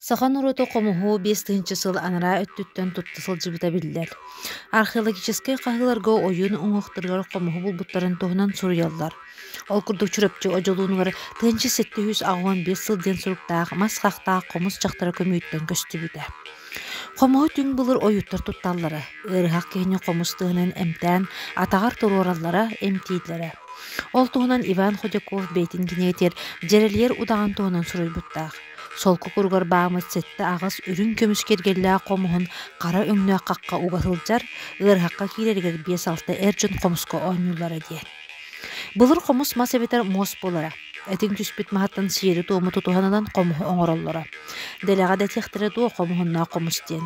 Саха норуота хомуһу 5000 сыл анараа өттүттэн тутта сылдьыбыта биллэр. Археологическай хаһыыларга ойуун уҥуохтарыгар хомуһу булбуттарын туһунан суруйаллар. Ол курдук Чурапчы одьулуунугар 1785 сыл диэн суруктаах мас хахтаах хомус дьахтара көмүүттэн көстүбүтэ. Хомуһу түҥ былыр ойууттар тутталлара, ыарыһах киһини хомус тыаһынан эмтээн атаҕар туруораллара, эмтииллэрэ. Ол туһунан Иван Ходяков бэйэтин кинигэтигэр Дьэрэлийэр удаҕан туһунан суруйбуттаах. Солко куругар бааммыт 7-8 үрүҥ көмүс киэргэллээх хомуһун хара өҥнөөх хахха уга сылдьар, ыарыһахха киирэригэр 5-6 эр дьон хомуска оонньууллара диэн. Былыр хомус мас эбэтэр муос буолара. Этиҥ түспүт маһыттан сиэри-туому тутуһан ылан хомуһу оҥороллоро. Дэлэҕэ да этиэхтэрэ дуо хомуһуннаах хомус диэн.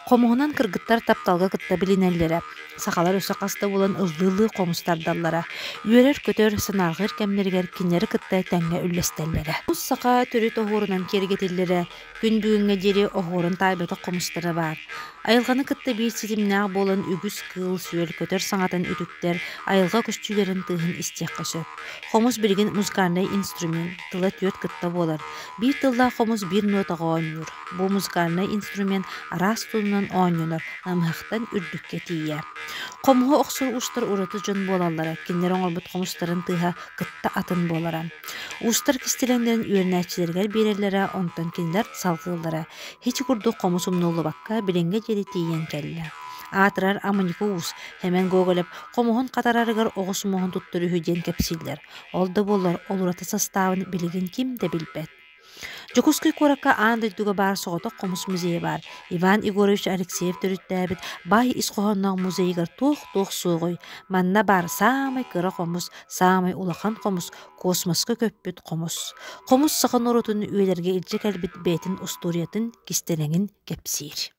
Хомуһунан кыргыттар тапталга кытта билинэллэрэ. Сахалар өссө хас да буолан ыллыы-ыллыы хомус тардаллара. Үөрэр-көтөр, санаарҕыыр кэмнэригэр кинилэри кытта тэҥҥэ үллэстэллэрэ. Хомус саха төрүт оһуорунан киэргэтиллэрэ, күн бүгүҥҥэ диэри оһуорун таайбатах хомустара баар. Айылҕаны кытта биир ситимнээх буолан үгүс кыыл-сүөл көтөр саҥатын үтүктэр, айылҕа көстүүлэрин тыаһын истиэххэ сөп. Хомус билигин музыкальнай инструмент, тыла түөрт кытта буолар. Биир тыллаах хомус биир нотаҕа оонньуур. Бу музыкальнай инструмент араас тылынан оонньонор, намыһахтан үрдүккэ тиийэ. Хомуһу охсор уустар ураты дьон буолаллара, кинилэр оҥорбут хомустарын тыаһа кытта атын буолара. Уустар кистэлэҥнэрин үөрэнээччилэригэр биэрэллэрэ, онтон кинилэр салҕыыллара. Ити курдук хомус умнуллубакка билиҥҥэ диэри тиийэн кэллэ. Аатырар Аманьыка уус Сэмэн Гоголев хомуһун хатарарыгар оҕус муоһун туттар үһү диэн кэпсииллэр. Ол да буоллар, ол ураты састаабын билигин ким да билбэт. Дьокуускай куоракка аан дойдуга баар соҕотох хомус музейа баар. Иван Егорович Алексеев төрүттээбит баай ис хоһоонноох музейыгар туох-туох суоҕуй? Манна баар саамай кыра хомус, саамай улахан хомус, космоска көппүт хомус. Хомус саха норуотун үйэлэргэ илдьэ кэлбит бэйэтин устуоруйатын, кистэлэҥин кэпсиир.